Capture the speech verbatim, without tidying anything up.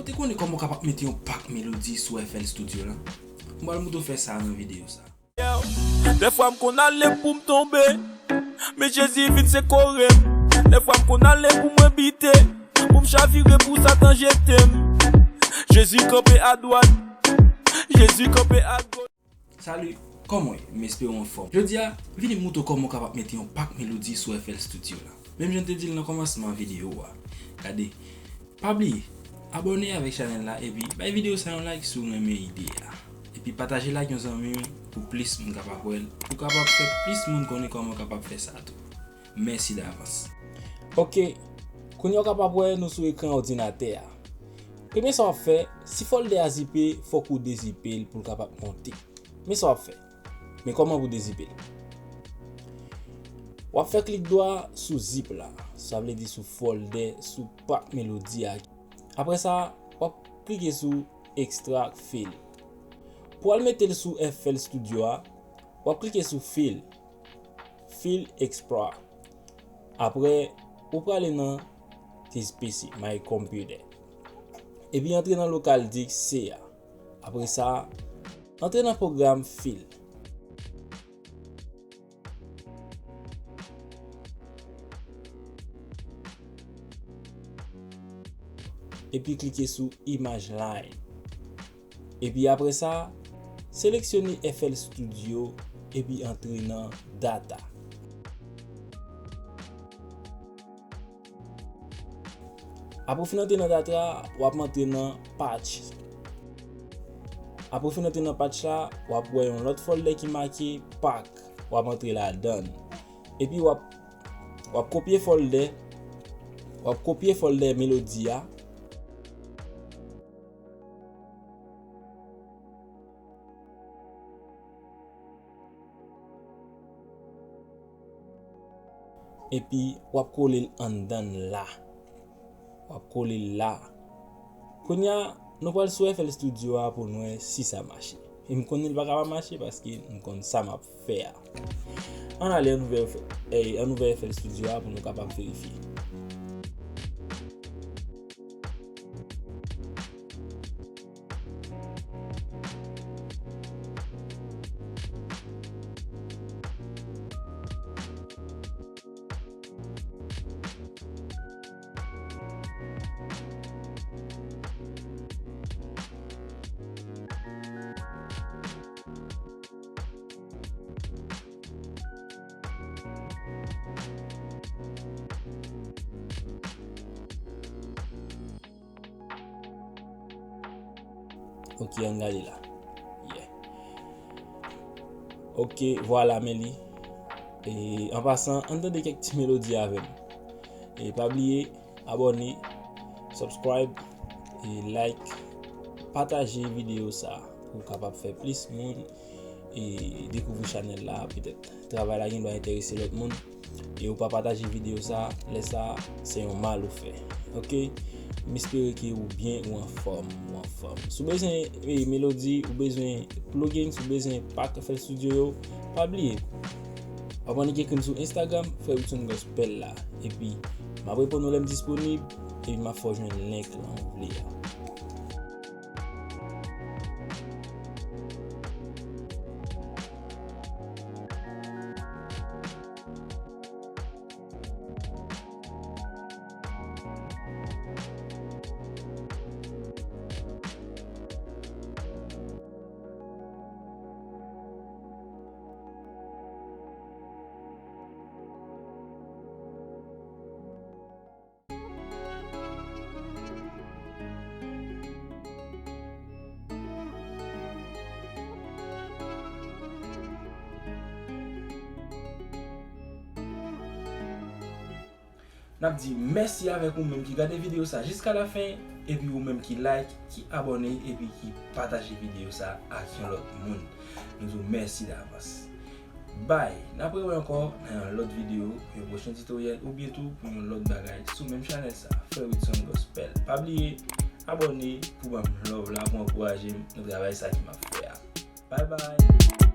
Ou te konnen kòman w kapab mete yon pak melodi sou F L Studio la? M pral montre w fè sa nan videyo sa. Dèfwa m konn ale pou m tonbe, men Jezi vin sekore m. Dèfwa m konn ale pou mwen bite, pou m chavire pou Satan jete m. Jezi kanpe adwat, Jezi kanpe agoch. Salut, kòman w ye? M espere w anfòm. Jodi a, vini m montre w kòman w kapab mete yon pak melodi sou F L Studio la. Menm jan m te di l nan kòmansman videyo a. Gade, pa bliye, abòne avèk chanèl la epi bay videyo sa yon like si w renmen ide a. Epi pataje l ak yon zanmi w pou plis moun kapab wè l, pou kapab fè plis moun konnen kòman w kapab fè sa tou. Mèsi davans. Ok, kounye a w kapab wè nou sou ekran òdinatè a. Premye sa w ap fè, si fòldè a zipe, fòk ou dezipe l pou l kapab monte. Men sa w ap fè. Men kòman pou dezipe l. W ap fè klik dwa sou zip la, sa vle di sou fòldè, sou pak melodi a. Apre sa, w ap klike sou extract file. Pou al mete l sou F L Studio a, w ap klike sou file, file extract. Apre, ou prale nan this P C, my computer. Epi antre nan local disk C a. Apre sa, antre nan pwogram file. Epi klike sou imaj line. Epi apre sa, seleksyone F L Studio epi antre nan data. Apre w fin antre nan data, w ap antre nan patch. Apre w fin antre nan patch la, w ap wè yon lòt fòldè ki make pak. W ap antre ladan l. Epi w ap, w ap kopye fòldè, w ap kopye fòldè melodi a. Epi w ap kole l anndan l la. W ap kole l la. Kounye a, nou pral sou F L Studio a pou n wè si sa mache. E m konnen l pa ka pa mache paske m konn sa m ap fè a. Ann ale, ann ouvè, eh, ann ouvè F L Studio a pou nou kapab verifye. Ok, ann gade la. Yeah. Ok, vwala, men li. E, an pasan, ann tande kèk ti melodi avè m. E pa bliye, abòne, subscribe, e like, pataje videyo sa pou kapab fè plis moun e dekouvri chanèl la, petèt travay la gen dwa enterese lòt moun, e ou pa pataje videyo sa, lè sa, se yon mal ou fè. Ok? M espere ke ou byen, ou anfòm, ou anfòm. Si w bezwen, e, melodi, ou bezwen plugin, si w bezwen pak F L Studio yo, pa bliye. Abòne, ekri m sou Instagram, Frè Wilson Gospel la. Epi, m ap reponn ou lè m disponib, epi m ap fè w jwenn link lan ou vle a. N ap di mèsi avèk ou menm ki gade videyo sa jiska lafen, epi ou menm ki like, ki abòne, epi ki pataje videyo sa ak yon lòt moun. Nou di w mèsi davans. Bye! N ap rewè ankò nan yon lòt videyo, yon pwochen titoryèl, oubyen tou pou yon lòt bagay sou menm chanèl sa, Frè Wilson Gospel. Pa bliye abòne pou ban m love la, pou ankouraje m nan travay sa ke m ap fè a. Bye bye!